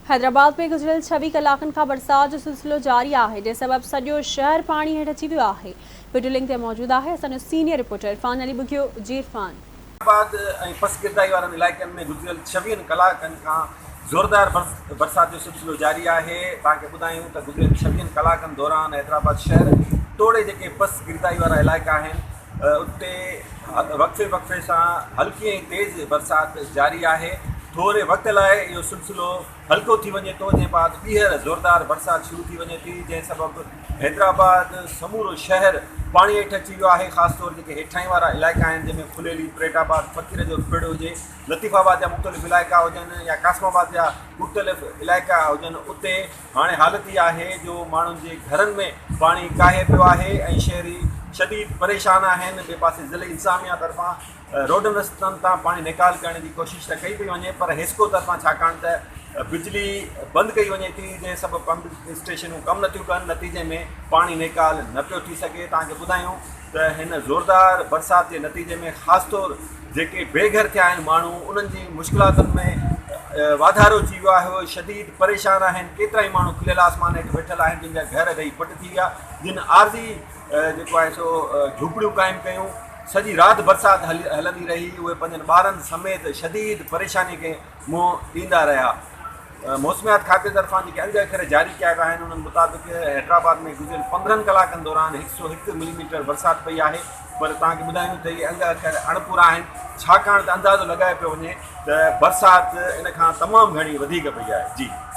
حيدرآباد ۾ گذريل 26 ڪلاڪن کان برسات جو سلسلو جاري آهي، جنهن سبب سڄو شهر پاڻي هيٺ اچي ويو آهي. وڊيو لنڪ تي موجود آهي اسان جو سينيئر رپورٽر عرفان علي ٻگهيو جي عرفان. حيدرآباد ۽ پسگردائي وارن علائقن ۾ گذريل ڇويهن ڪلاڪن کان زوردار برسات جو سلسلو جاري آهي. توهان کي ٻڌايون ته گذريل ڇويهن ڪلاڪن دوران حيدرآباد شهر توڙي جيڪي پسگردائي وارا علائقا آهن اتي وقفي وقفي سان هلڪي ۽ تيز برسات جاري آهي. ٿوري وقت لاء اهو سلسلو هلڪو ٿي وڃي ٿو جنهن بعد ٻيهر زوردار برسات شروع ٿي وڃي ٿي جنهن سبب حيدرآباد سمورو شهر پاڻي هيٺ اچي ويو آهي خاص طور جيڪي هيٺاهين وارا علائقا آهن جنهن ۾ ڦليلي، پريٽ آباد، فقير جو پڙ هجي، لطيف آباد جا مختلف علائقا هجن يا قاسم آباد جا مختلف علائقا هجن اتي هاڻي حالت اها آهي جو ماڻهن جي گهرن ۾ پاڻي ڪاهي پيو آهي ۽ شهري شديد پريشان آهن ٻئي پاسي ضلعي انتظاميا طرفان روڊن رستن تان پاڻي نيڪال ڪرڻ جي ڪوشش ته ڪئي پئي وڃي پر حيسڪو طرفان ڇاڪاڻ ته بجلي بند ڪئي وڃي ٿي جنهن سبب پمپ اسٽيشنون ڪم نٿيون ڪن نتيجي ۾ پاڻي نيڪال نه پيو ٿي سگهي توهان کي ٻڌايون ته هن زوردار برسات جي نتيجي ۾ خاص طور جيڪي بي گهر ٿيا آهن ماڻهو انهن جي مشڪلاتن ۾ واڌارو ٿي ويو آهي اهي شديد پريشان آهن ڪيترائي ماڻهو کليل آسمان هيٺ ويٺل آهن جن جا گهر ڊهي پٽ ٿي ويا جن عارضي جيڪو آهي سو جهوپڙيون قائم ڪيون سڄي رات برسات هلندي رهي اهي پنهنجن ٻارن سميت شديد پريشاني کي منهن ڏيندا رهيا. موسميات کاتي طرفان جيڪي انگ اکر جاري ڪيا ويا آهن انهن مطابق حيدرآباد ۾ گذريل 15 ڪلاڪن دوران 101 ملي ميٽر برسات پئي آهي پر توهان کي ٻڌايون ته اهي انگ اکر اڻپورا آهن ڇاڪاڻ ته اندازو لڳايو پيو وڃي ته برسات ان کان تمام گهڻي وڌيڪ پئي آهي جي.